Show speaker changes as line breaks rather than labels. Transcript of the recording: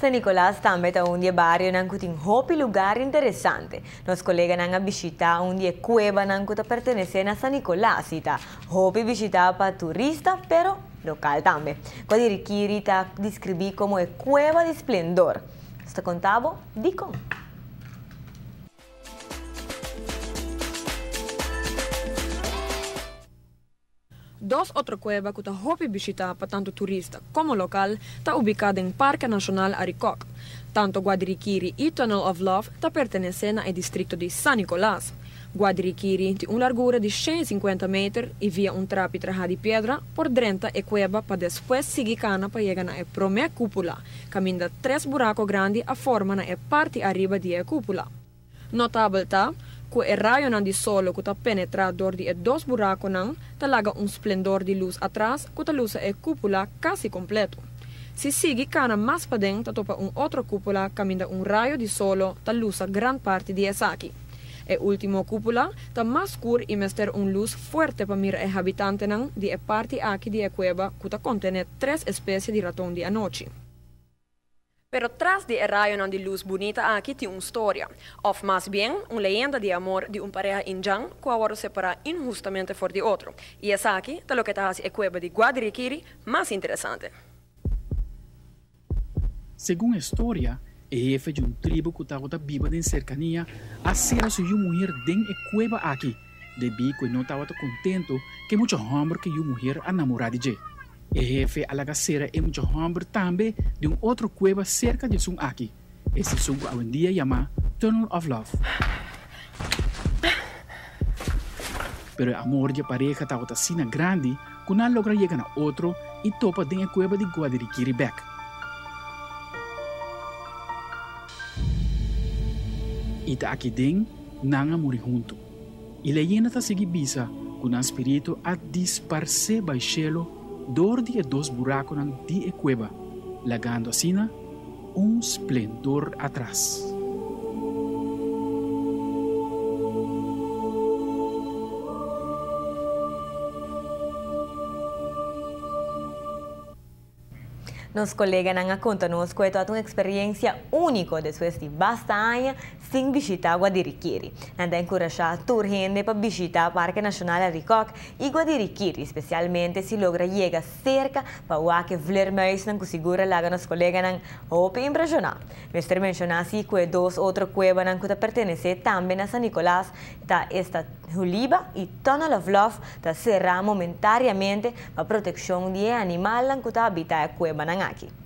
San Nicolas tambe ta un di e barionan cu tin hopi lugar interesante. Nos coleganan a bishita un di e cuebanan cu ta pertenece na San Nicolas y ta hopi bishita pa turista pero local tambe. Guadirikiri ta describi como e cueva di splendor. Nos ta conta bo dicon.
Dos otro kueba ku ta hopi bishitá pa tantu turista komo lokal ta ubiká den Parke Nashonal Arikok. Tantu Guadirikiri i Tunnel of Love ta pertenesé na e distrikto di San Nicolas. Guadirikiri tin un largura di 150 meter i via un trapi trahá di piedra por drenta e kueba pa despues sigui kana pa yega na e promé kúpula, kaminda tres burako grandi a forma na e parti ariba di e kúpula. Notabel ta ku e rayonan di solo ku ta penetrá dor di e dos burakonan ta laga un splendor di lus atras ku ta lusa e kúpula kasi kompleto. Si sigui kana mas paden ta topa un otro kúpula kaminda un rayo di solo ta lusa gran parti di esaki. E último kúpula ta mas skur i mester un lus fuerte pa mira e habitantenan di e parti aki di e kueba ku ta kontené tres espesie di raton di anochi. Pero tras di e rayonan di lus bunita aki tin un storia, òf mas bien, un leyenda di amor di un pareha indjan ku a wòrdu separá inhustamente for di otro. I esaki ta loke ta hasi e kueba di Guadirikiri mas interesante.
Segun e storia, e hefe di un tribu ku tabata biba den serkania a sera su yu muher den e kueba aki debí ku e no tabata kontentu ku e mucha hòmber ku e yu muher a namorá di dje. E hefe a laga sera e mucha hòmber tambe den un otro kueba serka di esun aki, e esun ku awendia yamá Tunnel of Love. Pero e amor di e pareha tabata asina grandi ku nan a logra yega na otro i topa den e kueba di Guadirikiri bèk. I ta aki den nan a muri huntu. I leyenda ta sigui bisa ku nan spiritu a disparsé bai shelu dor di e dos burakunan di e kueba, lagando asina un splendor atras.
Nos koleganan a konta nos ku e tabata un eksperiencia úniko despues di basta aña sin bishitá Guadirikiri. Nan ta enkurashá tur hende pa bishitá Parke Nashonal Arikok i Guadirikiri, spesialmente si logra yega serka pa wak e vleermuisnan ku sigur a laga nos koleganan hopi impreshoná. Mester menshoná si ku e dos otro kuebanan ku ta pertenesé tambe na San Nicolas ta esta Huliba i Tunnel of Love ta será momentariamente pa protekshon di e animalnan ku ta habitá e kuebanan aki.